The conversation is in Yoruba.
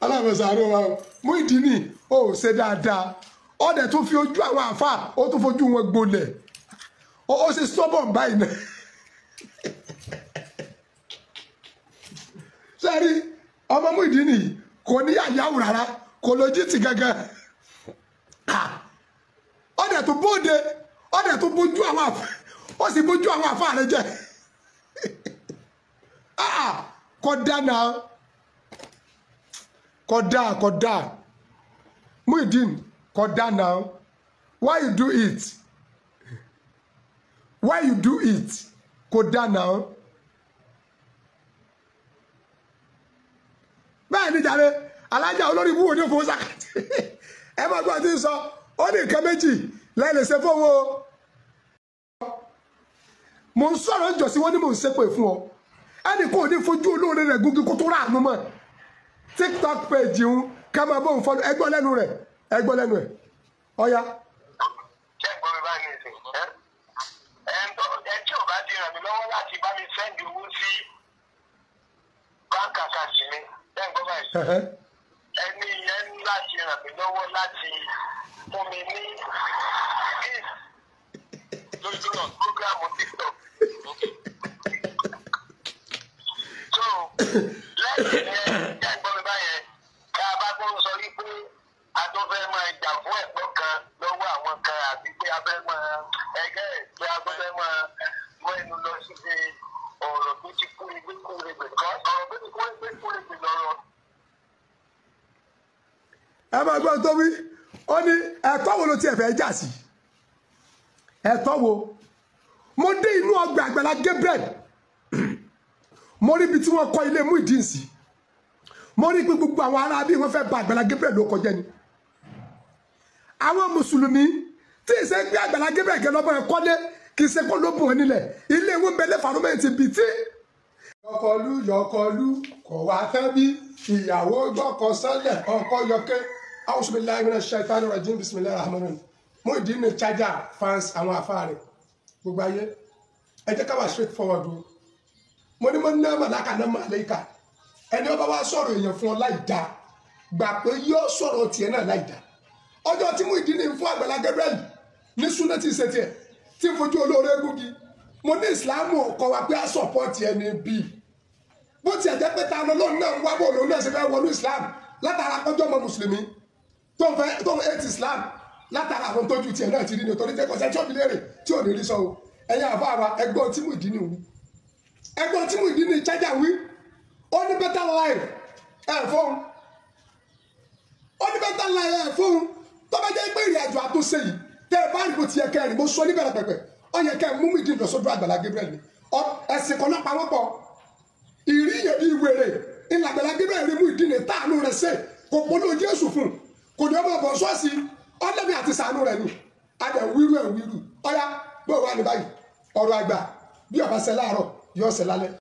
Alábẹ̀sàárò wa o. Muyideen o ò ṣe dáadáa. Ó dẹ̀ tún fi ojú àwọn àáfàá, ó tún fojú wọn gbolẹ̀. Ó ṣe stubborn báyìí náà. Sẹ́rí ọmọ Muyideen yìí kò ní àyáwó rárá, kò lójútì gangan. Ó dẹ̀ tún bóde, ó dẹ̀ tún bójú àwọn àáfàá, ó sì bójú àwọn àáfàá rẹ jẹ́. Kódà náà, kódà kódà Muyideen, kódà náà, why you do it? Why you do it? Kódà náà. Bẹ́ẹ̀ ni jàre, alájà olórí ibú wo ni òfò sàkàtì. Ẹ máa gbọ́ tí ń sọ, ó ní nǹkan méjì lẹ́yìn lè ṣe fún owó. Mò ń sọ̀rọ̀ ń jọ̀sí, wọ́n ní mò ń ṣépè fún ọ. Ẹnì kò ní fojú olóore rẹ̀ gúngi kó tó rà ánú mọ́. TikTok page ń ká máa bóun fọlọ́, ẹgbọ́ lẹ́nu rẹ̀, ẹgbọ́ lẹ́nu ẹ̀. Ọ̀ya. Ṣé ẹ gbọ́ mi báyìí nìsín? Ẹ tí ò bá ti ràn mí lọ́wọ́ láti bá mi send owó sí bank account mi, ṣé ẹ gbọ́ báyìí? Ẹni yẹn ní láti ràn mí lọ́wọ́ láti fún mi ní gift Lórí TikTok. program TikTok. Okay. So lẹ́yìn yẹn, ṣé ẹ gbọ́ mi báyẹn? Tá a bá gbọ́ sọ wípé a tó fẹ́ máa jà fún ẹ̀tọ́ kan lọ́wọ́ àwọn kan, àbí pé a fẹ́ máa ẹgẹ́ ẹ̀ pé a tó fẹ́ máa mọ ẹnu lọ síbi ọ̀rọ̀ tó ti kú egbé kú egbè kan, ọ̀rọ̀ tó ti kú egbé kú egbè lọ́rọ̀. Ẹ máa gbọ́ tó wí, ó ní ẹ̀tọ́ wo ló tiẹ̀ fẹ́ jà sí? Ẹ̀tọ́ wo? Mo dé inú ọgbà Àgbàlá Gabriel, mo rí ibi tí wọ́n kọ́ ilé Muyideen sí. Mo rí pé gbogbo àwọn ará bí wọ́n fẹ́ ba Àgbàlá Gabriel ló kọjá ni. Àwọn mùsùlùmí tí ì ṣe gbé Àgbàlá Gabriel gẹ́ lọ́bọ̀ ẹ̀ kọ́lé, kì í ṣe kó ló bùn ọ́ nílẹ̀. Ilé wọn bẹ lẹ́fàrúmẹ́ǹtì bíi tí. Yọkọlú yọkọlú kò wá fẹ́ bí ìyàwó gbọ́kọ sálẹ̀ ọkọ yọkẹ́. A'udhu billahi minash shaitani rajim, bismillahir rahmanir rahim. Muyideen ní charger fans àwọn afá rẹ̀ gbogbo ayé. Ẹ jẹ́ ká wà straight forward o. Mo ní mo ní màláka náà màláìka. Ẹni ọba wa sọ̀rọ̀ èèyàn fún ọ láì dáa, gbà pé yóò sọ̀rọ̀ tiẹ̀ náà láì dáa. Ọjọ́ tí Muyideen ní fún Àgbàlá Gabriel ní súná tí ì ṣe tiẹ̀, tí ń fojú olóore gúngi. Mo ní ìsìlámù ọkọ wa pé á sọ̀pọ̀tì ẹni bíi. Bó tiẹ̀ jẹ́ pé ta lọ́lọ́run náà ń wá bò lòun náà ṣe fẹ́ wọnú ìsìlámù látara kọjọ́ ọmọ mùsùlùmí tó ń fẹ́ tó ń hate Islam látara àwọn tójú tiẹ̀ náà ti rí ni, torí jẹ́ kọ́sẹ́ tí ó fi léèrè tí ò ní rí sọ o. Ẹ̀yin àfa wa, ẹgbọ́n tí Muyideen wí, ẹgbọ́n tí Muyideen chájà wí, ó ní better life ẹ̀ fóun, ó ní better life ẹ̀ fóun. Tó bá jẹ́ pé ìrìn àjò àtúnṣe yìí tẹ́ ẹ bá rí bó ti yẹ kẹ́ ẹ rìn, mo sọ níbẹ̀rẹ̀ pẹ̀pẹ̀, ó yẹ kẹ́ ẹ mú Muyideen lọ sọ́dọ̀ Àgbàlá Gabriel ni. Ẹ̀sìn kan náà pa wọ́n pọ̀. Ìrí yẹn bí wèrè ìlà Àgbàlá Gabriel rí Muyideen táànù rẹ̀ ṣe, kò polówó Jésù fún un, kò ní ọmọ ọ̀bọ̀n ṣọ́ọ̀ṣì, ọlọ́bì àti sànú rẹ̀ ni. Adẹ̀ wíru ẹ̀ wíru. Ọ̀yá bó wà ní báyìí, ọ̀rọ̀ àgbà bí ó bá ṣẹ láàárọ̀ yóò ṣẹ lálẹ́.